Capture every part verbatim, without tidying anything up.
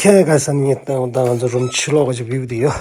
ཁྱེད་ཀ་སང་ཉིན་ད་ང་ཚོ་རུམ་ཕྱི་ལོགས་ཀྱི་བིའུ་དེ་ཡོད།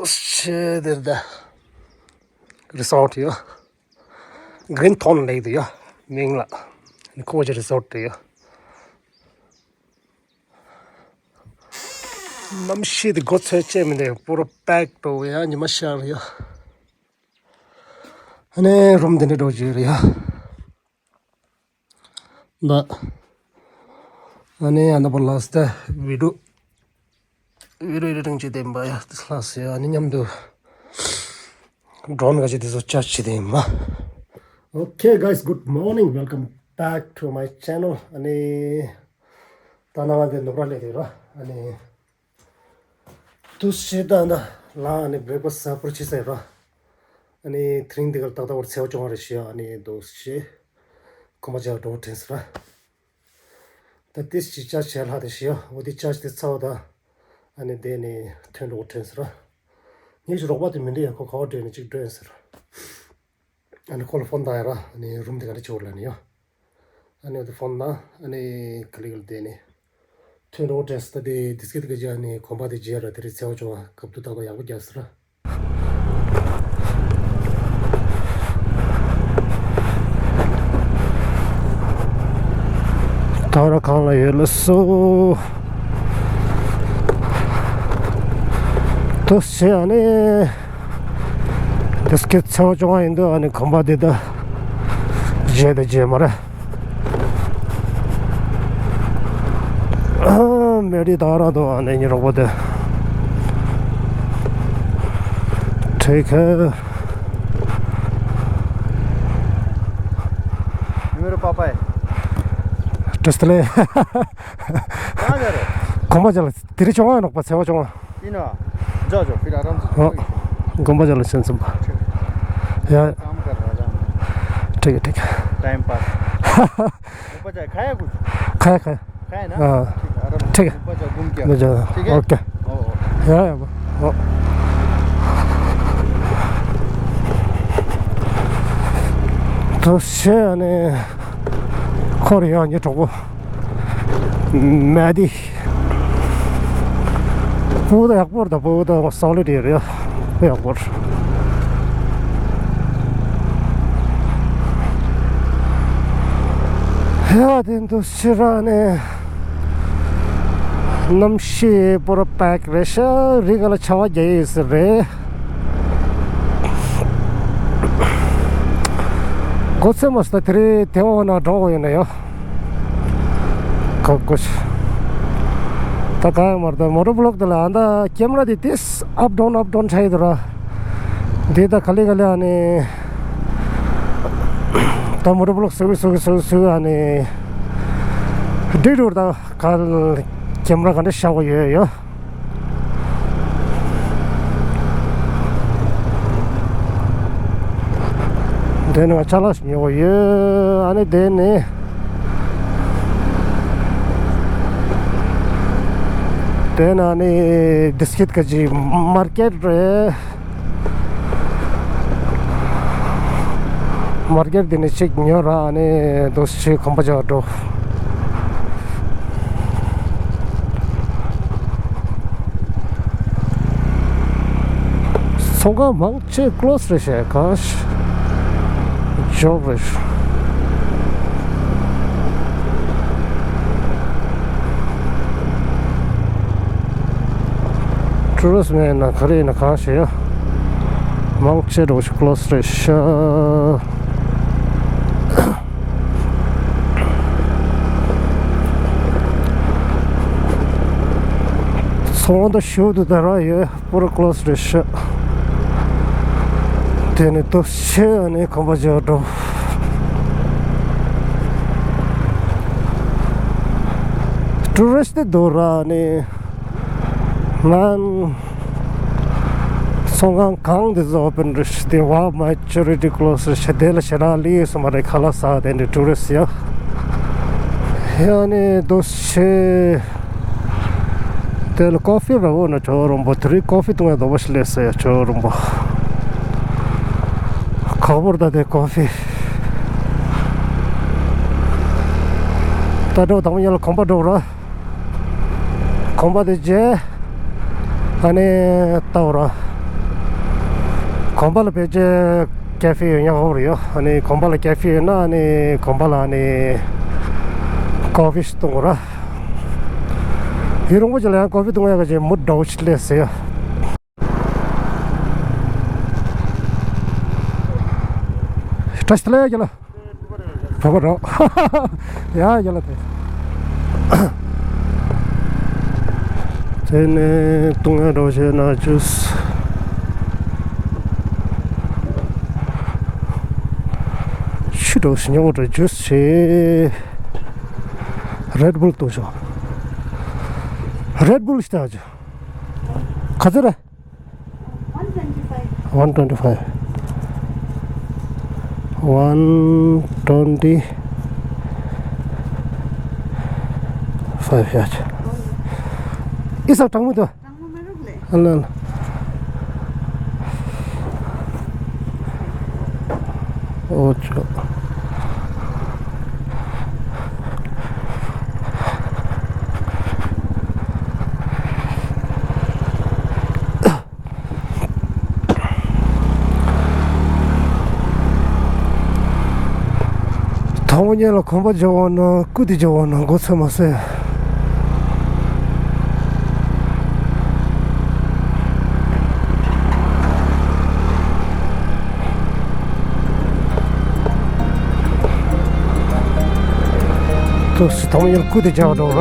ཆེ་དེར་ད་རི་སོར་ཊི་ཡོད། གྷི་རིན་ཐོན་ལེག་དེ་ཡོད། མིང་ལ་ཁོ་ཅི་རི་སོར་ཊི་དེ་ཡོད། གནམ་གཤིས་དེ་གོ་ཚོད་ཅེས་མི་འདུག་པུ་ར་པེག་ཏོ་ཡ་ཉི་མ་ཤར་ཡོད། ཨ་ནི་རུམ་དེ་འདྲ་འགྲོ་རྒྱུ་རེད་ཡ། ད། ཨ་ནི་ཨ་ན་པ་ལ་སི་ཏ་བི་ཌིའོ། བི་ཌིའོ་ཨེ་ཌི་ཊིང་བྱེད་དེ་ཡིན་པ་ཡ། ལ་སི་ཨ་ནི་མཉམ་དུ་ཌོ་རོན་ག་ཅི་དེ་ཚོ་ཅར་ཇི་བྱེད་དེ་ཡིན་པ། Okay, guys, good morning. Welcome back to my channel. ཨ་ནི། ད་ནང་དེ་ནུབ་ར་ལས་དེ་ར། ཨ་ནི། དུ་ཞེ་ད་ད་ལ་ཨ་ནི་བྷེ་རེག་ཕ་སི་ཊི་ཟ་ཕོར་ཅི་ཟེར་ར། ཨ་ནི་དེ་རིང་འདི་གར་ཏག་ཏག་བར་ཚེ་བ་སྐྱོང་བ་རེ་ཞིག་ཨ་ནི་དུ་ཞེ། ཁོ་མ་ཅག་འགྲོ་དྲན་ཟེར་ར། ད་ཏིས་ཅི་ཅག་བྱས་ལྷ་དེ་ཞིག་འོ་དེ་ཅག་དེ་ཚ་བ་ད། ཨ་ནི་དེ་ནི་ཐོན་འགྲོ་དྲན་ཟེར་ར། ངས་ཅི་རོགས་པ་དེ་མི་འདུག་ཡ། ཁོ་ག་བ་འགྲོ་ནི་ཅིག་འགྲོ་ཡིན་ཟེར་ར། ཨ་ནི་ཁོ་ལ་ཕོན་བཏང་ཡ་ར། ཨ་ནི་རུམ་དེ་ག་འདྲ་བྱེད་འོར་ལ་ནི་ཡོ། ཨ་ནི་འོ་དེ་ཕོན་ན་ཨ་ནི་ག་ལི་ག་ལི་དེ་ནི་ཐོན་འགྲོ་དྲན་ཟེར། ད་དེ་དིས་ཀེ་ཊི་ག་ཅི་ཨ་ནི་གོམ་པ་དེ་བརྗེ་ར། དེ་རིང་ཚེ་བ་སྐྱོང་བ་སྐབས་དུ་ཏག་ཏག་ཡག་པོ་རྒྱག་ཟེར་ར། ད་ར་གང་ལ་ཡོད་ལ་སོ། དུ་ཞེ་ཨ་ནི། དིས་ཀེ་ཊི་ཚེ་བ་སྐྱོང་བ་ཡིན་དུས་ཨ་ནི་གོམ་པ་འདི་ད་བརྗེ་ད་བརྗེ་མ་རེད། མེ་རི་དང་ར་དང་ཨ་ནི་ཉི་རོགས་པོ་དེ། ཁྲེ་ཁ། ཡུ་རོ་པ་པའི། བཀྲ་ཤིས་བདེ་ལེགས། གང་ཡོད་རེད། གོམ་པ་ཅག་ལ་དེ་རིང་བྱུང་བ་ནོག་པ་ཚེ་བ་བྱུང་བ། ཡིན་ནོ། འཇོག་འཇོག་ཕི་ལ་རམ་ཨོ། གོམ་པ་ཅག་ལ་ཤན་སམ་པ། ཡ། ཀམ་ཀར་ར་ལ། ཁྲིག་ཁྲིག་ཊའིམ་པ་སི། གོམ་པ་ཅག་ཁ་ཡ་གུ། ཁ་ཡ་ཁ་ཡ། ཁ་ཡ་ན། ཨ། ཁྲིག་རམ་ཁྲིག་གོམ་པ་ཅག་གུམ་ཀྱ། མི་ཅག་ཁྲིག་ཨོ་ཀེ། ཨོ་ཨོ། ཡ་ཡ་པ། ཨོ། དུ་ཤེ་ནི། ཁོར་ཡང་ཉི་གྲོགས་པོ། མ་དི། བོད་ཡག་པོ་རེད། བོད་སོ་ལི་ཌི་རེད། ཡག་པོ་རེད། ཧེ་བ་དེ་འདུག་ཕྱི་ར་ནས་གནམ་གཤིས་པོ་ར་པེག་རེད་ཤག་རི་ག་ལ་ཆར་པ་རྒྱག་ཡས་རེད། གོ་ཚེ་མ་སྟ་དེ་རེད། དེ་འོ་ན་འགྲོ་འོ་ཡོད་ན་ཡོ། ཁོ་ཁོ་ཤ། ད་ག་ཡང་མ་རེད། ད་མོ་ཊ་བི་ལོག་དེ་ལ་ཨ་ད་ཀེམ་ར་དེ་ཏིས་ཨབ་ཌའོན་ཨབ་ཌའོན་ཆགས་ཡོད་ར། དེ་ད་ག་ལེ་ག་ལེ་ཨ་ནི། ད་མོ་ཊ་བི་ལོག་སུ་སུ་སུ་སུ་ཨ་ནི། འདི་རུ་ད་ག་ཀེམ་ར་ག་འདྲ་ཤ་བ་ཡོད་ཡོད། དེ་ནས་ང་ཅ་ལག་ཉོ་གི་ཡོད། ཨ་ནི་དེ་ནས་དེ་ནས་ཨ་ནི་བི་སི་ཀིཊ་ག་ཅི་མར་ཀེཊ་རེད། མར་ཀེཊ་དེ་ནས་ཅིག་ཉོ་ར། ཨ་ནི་དོ་ཞིག་གོམ་པ་རྒྱག་འགྲོ། ཚོང་ཁང་མང་ཆེ་ཀློ་སི་རེད་ཤག་གང་ཞིག་ཇོབ་རེད། ཊུ་རི་སི་མེད་ན་ག་རེ་ཡིན་ན་གང་ཞིག་ཡོད། མང་ཆེ་འགྲོ་ཞིག་ཀློ་སི་རེད་ཤག་ཚོང་ད་ཞུ་དུ་ད་ར་ཡོད། པུ་ར་ཀློ་སི་རེད་ཤག་དེ་ནས་དུ་ཤེ་ཨ་ནི་གོམ་པ་རྒྱག་འགྲོ། ཊུ་རི་སི་ཊི་འདུག་ར་ནི། ང་ཚོང་ཁང་གང་དེ་ཚོ་ཨོ་པན་རེད་ཤག་དེ་བ་མ་ཅོ་རི་ཊི་ཀློ་སི་རེད་ཤག་དེ་ལ་ཞེ་དྲག་ལི་སོ་མ་རེད། ཁ་ལག་ཟ་དེ་འདྲ་ཊུ་རི་སི་ཡ། ཡ་ནི་དུ་ཤེ། དེ་ལ་ཀོ་ཕི་ར་འོ་ན་ཇོ་རོང་པོ་དེ་རིང་ཀོ་ཕི་བཏུང་ཡ་དོ་པོ་ཞིག་སླེབས་སོང་ཡ་ཇོ་རོང་པོ། ཁག་པོ་རེད་ད་དེ་ཀོ་ཕི། ད་འགྲོ་དང་པོ་ཉལ་གོམ་པ་འགྲོ་ར། གོམ་པ་དེ་རྗེས་ཨ་ནི་ལྟ་བ་ར། གོམ་པ་ལ་ཕལ་ཆེར་ཀ་ཧྥེ་ཡོད་ཉག་ཧོབ་རེད་ཡོད། ཨ་ནི་གོམ་པ་ལ་ཀ་ཧྥེ་ཡོད་ན་ཨ་ནི་གོམ་པ་ལ་ཨ་ནི་ཀོ་ཧྥི་ཞིག་བཏུང་དགོས་ར། ཡུན་རིང་པོ་ཅིག་ལ་ཡང་ཀོ་ཧྥི་བཏུང་ཡག་གི་མུ་འདྲ་བོ་ཞིག་སླེབས་ཟེར་ཡོད། བཀྲ་ཤིས་བདེ་ལེགས་རྒན་ལགས། བོད་པ་རོགས། ཡ་རྒན་ལགས་དེ། དེ་ནས་བཏུང་ཡག་འདྲ་བོ་བྱས་ན་ཇུས། ཆུ་འདྲ་བོ་ཞིག་ཉོ་དགོས་འདྲ། ཇུས་བྱས། རེད་བུལ་བཏུང་ཤོག་རེད་བུལ་ཞིག་བཏང་ཆོག་ག་ཚོད་རེད། One twenty five. One twenty five. One twenty five ཡ། ཨི་ས་གྲང་མོ་དུ། གྲང་མོ་མི་རུག་ལེ། ཨ་ལ་ལ། ཨོ་ཅོ། དང་པོ་ཉལ་ལ་གོམ་པ་རྒྱག་འོང་ན་སྐུ་དེ་རྒྱག་འོང་ན་མགོ་ཚོས་མ་ཟེར། ཏོག་ཙམ་དང་པོ་ཉལ་སྐུ་དེ་རྒྱག་འགྲོ་ར།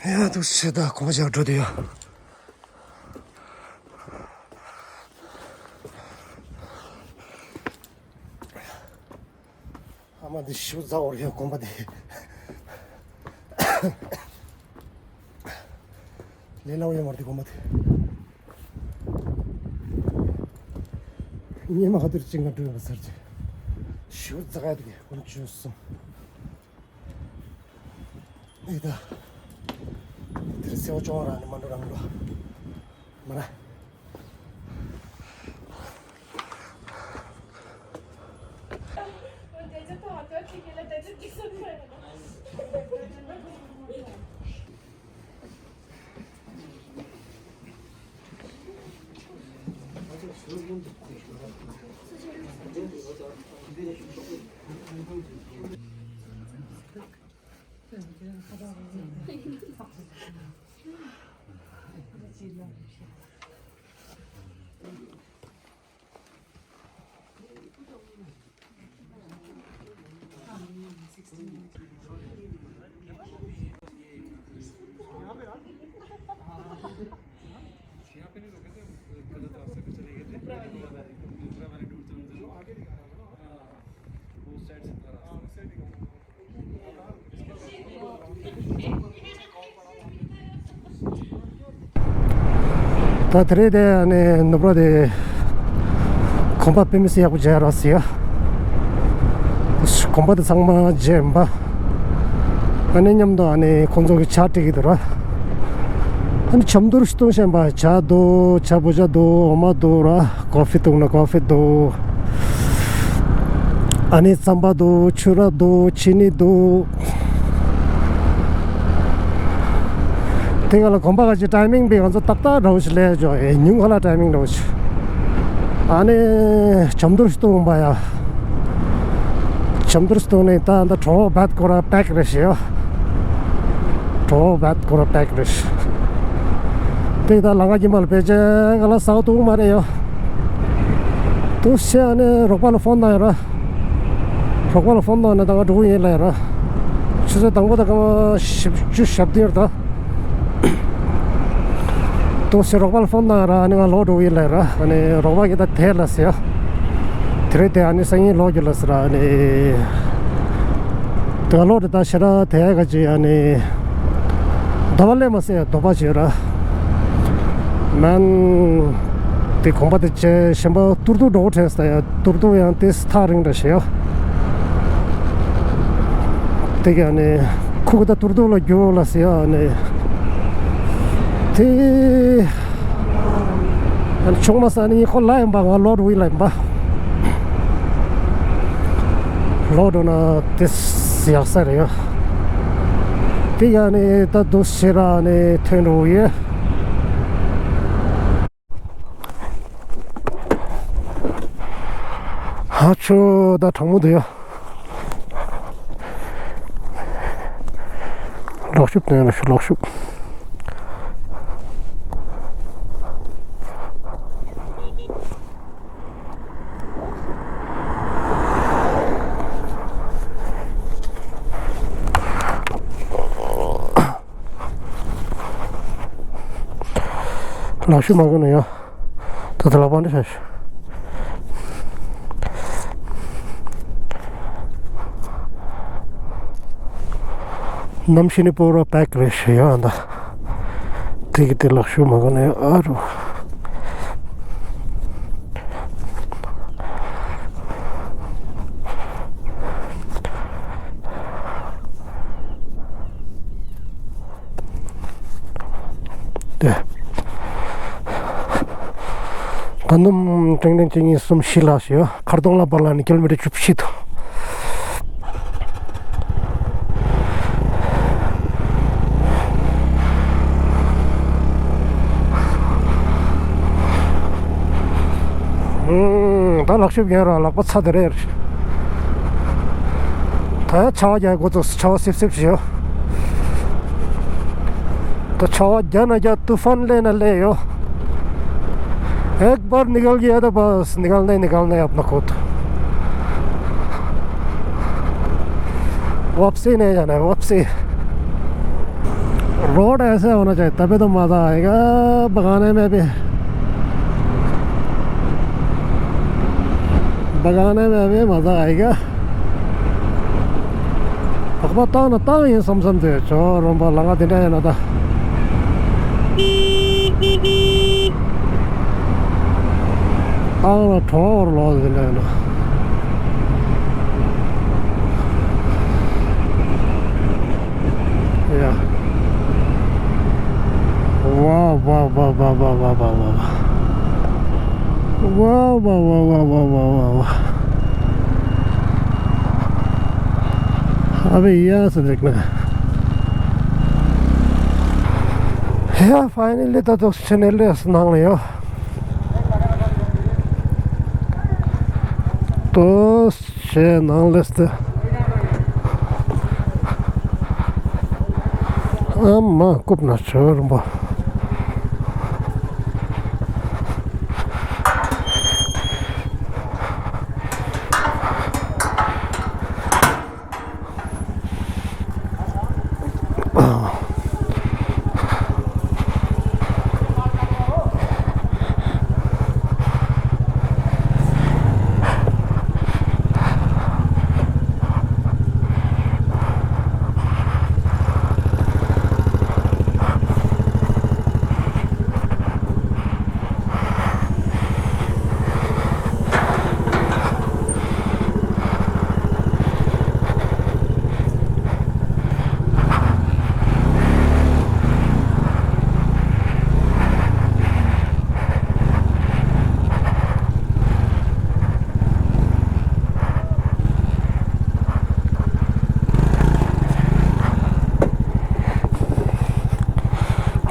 ཡ་འདུག་སེ་ད་གོམ་པ་རྒྱག་འགྲོ་དུས་ཡ། ཨ་མ་འདི་ཞིག་ཟ་འོར་ཡ་གོམ་པ་འདི། ལས་སླ་བོ་ཡོད་མ་རེད་འདི་གོམ་པ་འདི། ཉི་མ་ག་དུས་ཅིག་ང་འགྲོ་ཡོད་པ་ཟེར་གྱི། ཞིག་ཟ་ག་ཡ་འདི་གི་ཀུན་སྤྱོད་གསུམ། ཨེ་ད། དེར་སེའུ་ཅོང་ར་ནི་མ་འགྲོ་རང་འགྲོ། མ་ར། यहाँ पे नहीं रुके थे, गलत रास्ते पे चले गए थे। दूसरा वाली दूसरा वाली रूट से उनसे, हाँ, वो साइड से था रास्ता। ད་དེ་རེད་དེ་ནས་ནུབ་ར་དེ་གོམ་པ་དཔེ་མི་སྲིད་ཡག་པོ་རྒྱག་ར་སི་ཡ། གོམ་པ་དེ་ཚང་མ་རྒྱག་ཡིན་པ། ཨ་ནི་མཉམ་དུ་ཨ་ནི་ཁོང་ཚོ་གི་ཇ་སྤྲད་ཀྱི་འདུག་ར། ཨ་ནི་ཇ་མདོར་བསྡུས་བཤད་པ་ཇ་འདུག་ཇ་བོ་ཇ་འདུག་འོ་མ་འདུག་ར། ཀོ་ཧྥི་འཐུང་ན་ཀོ་ཧྥི་འདུག་ཨ་ནི་རྩམ་པ་འདུག་ཕྱུར་ར་འདུག་ཕྱི་ནི་འདུག་དེ་ག་ལ་གོམ་པ་ག་ཅིག་ཊའི་མིང་པའི་ང་ཚོ་ཏག་ཏག་འདྲ་བོ་ཞིག་ལས་ཅོ་ཨེ་ཉུང་ཁ་ལ་ཊའི་མིང་འདྲ་བོ་ཞིག་ཨ་ནི་ཇམ་དུར་སྟོང་པ་ཡ། ཇམ་དུར་སྟོང་ནས་ད་ད་གྲོགས་བད་ཀོ་ར་པེག་རེ་ཞེས་ཡ། གྲོགས་བད་ཀོ་ར་པེག་རེ་ཞེས། དེ་ད་ལ་ང་གི་མལ་པེ་ཅེ་ག་ལ་སའོ་ཏུ་མ་རེ་ཡོ། ཏུ་ཤེ་ཨ་ནི་རོགས་པ་ལ་ཕོན་ན་ཡོད་ར། རོགས་པ་ལ་ཕོན་གནང་ནས་ད་ང་འགྲོ་གི་ཡིན་ལབ་ཡ་ར། ཆུ་ཚོད་དང་པོ་དང་སྐར་མ་བཞི་བཅུ་ཞེ་བདུན་རེད་ད། ཏོག་ཙམ་རོགས་པ་ལ་ཕོན་གནང་ཡ་ར། ཨ་ནི་ང་ལོག་འགྲོ་གི་ཡིན་ལབ་ཡ་ར། ཨ་ནི་རོགས་པ་གིས་ད་དེ་ལབ་ཟེར་ཡ། དེ་རིང་དེ་ཨ་ནི་སང་ཉིན་ལོག་རྒྱུ་ལབ་ཟེར་ར། ཨ་ནི་ད་ང་ལོག་རེད་ད་ཞེ་དྲག་དེ་ག་ཅིག་ཨ་ནི། དོ་པ་ལས་མ་ཟད་དོ་པ་བྱེད་ར། མན། དེ་གོམ་པ་དེ་བྱས་གཞན་པ་ཏུར་ཏུར་འགྲོ་དྲན་ས་ཡ། ཏུར་ཏུར་ཡང་དེ་ཐག་རིང་འདྲ་ཞིག་ཡ། དེ་ག་ནས་ཁུག་ད་ཏུར་ཏུར་ལ་རྒྱུག་ལ་ཟེར་ཡ་ནས། དེ་ཆུང་མ་ས་ནི་ཁོ་ལ་ཡིན་པ་ང་ལོ་རུ་ཡི་ལ་ཡིན་པ། ལོ་འགྲོ་ན་དེ་ཡག་ས་རེད་ཡ། དེ་ག་ནས་ད་དུ་ཤེ་ར་ནས་ཐོན་འགྲོ་ཡོད། ཧ་ཆོ་ད་གྲང་མོ་འདུག་ཡ། ལོག་ཤུབས་དོན་ལ་ཤུ་ལོག་ཤུབས། ལག་ཤུབས་མ་གོན་ན་ཡང་། ད་ལྟ་ལག་པ་འདི་ཤ་ཤ། གནམ་གཤིས་ནི་པོ་ར་པེག་རེད་ཤི་ཡ་འདི། དེ་གི་དེ་ལག་ཤུབས་མ་གོན་ན་ཡང་ཨ་རུ། དེ། ད་ནུབ་ཀྲེང་ཀྲེང་གཅིག་གཉིས་གསུམ་བཞི་ལ་ཞེས་མཁར་གདོང་ལ་བར་ལ་ནི་ཀི་ལོ་མི་ཊར་བཅུ་བཞི་དང་། ད་ལག་ཤུབས་ཡིན་ར་ལག་པ་ཚ་དེ་རེད། ད་ཆར་པ་རྒྱག་འགོ་ཚུགས། ཆར་པ་སིབ་སིབ་བྱེད། ད་ཆར་པ་རྒྱག་ན་རྒྱག། ཏུ་ཧྥན་སླེབས་ན་སླེབས་ཡོད། एक बार निकल गया तो बस निकलना ही निकलना है अपना खुद। वापसी नहीं जाना है, वापसी। रोड ऐसे होना चाहिए, तभी तो मज़ा आएगा भगाने में भी। भगाने में भी मज़ा आएगा। ལག་པ་བཏང་ན་བཏང་ཡིན་བསམ་བསམ་དུ་ཇོ་རོམ་པ་ལ་ང་དེ་འདྲ་ཡིན་ན་ད། བཏང་ན་གྲོགས་བོར་ལོག་དེ་འདྲ་ཡིན་ན། ཡ། ཝའོ་ཝའོ་ཝའོ། ཨ་བེ་ཡ་ས་འདེགས་ན། ཡ་ཕའི་ནལ་ལི་ད་དུ་ཆེ་ནལ་ལི་ནང་ལ་ཡོད། དུ་ཆེ་ནང་ལས་ཏེ། ཨ་མ་རྐུབ་ན་ཆོར་འབའ།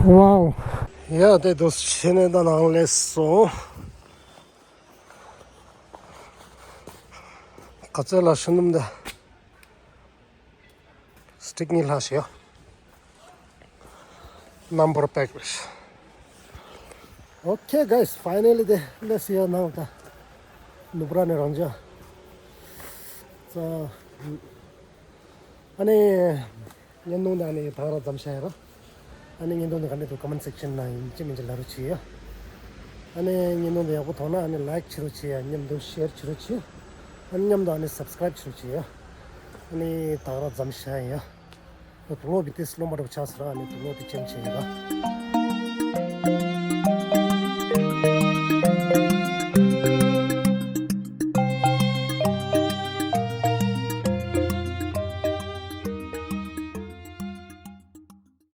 Wow. ཡ་དེ་དུས་ཕྱི་ནས་ད་ནང་སླེབས་སོང་། ག་ཚོད་ལ་ཤི་ནུམ་ད། སྟིག་གཉིས་ལྷག་ཞིག་ཡོད། ནམ་བར་པེག་རེད། Okay, guys, finally དེ་སླེབས་ཡོད་ནང་ད། ནུབ་ར་ནས་རང་འཇགས། ཙ། ཨ་ནི། བརྙན་ཐུང་འདི་ཨ་ནི་ད་ག་རང་མཚམས་བཞག་ཡ་ར། ཨ་ནི་བརྙན་ཐུང་འདི་ག་འདྲ་འདུག་ཀོ་མེན་སེག་ཤན་ནང་ཡིན་གཅིག་མིན་གཅིག་ལབ་རོགས་བྱེད་ཡ། ཨ་ནི་བརྙན་ཐུང་འདི་ཡག་པོ་མཐོང་ན་ཨ་ནི་ལའིག་བྱེད་རོགས་བྱེད་ཡ། མཉམ་དུ་ཤེར་བྱེད་རོགས་བྱེད། ཨ་ནི་མཉམ་དུ་ཨ་ནི་སབ་སི་ཀ་རེབ་བྱེད་རོགས་བྱེད་ཡ། ཨ་ནི་ད་ག་རང་མཚམས་བཞག་ཡ། དུག་ལོག་བི་ཏི་སི་སློབ་མ་འདྲ་པོ་ཆགས་སོང་ར། ཨ་ནི་དུག་ལོག་དེ་ཅན་བྱེད་ཡ་ར།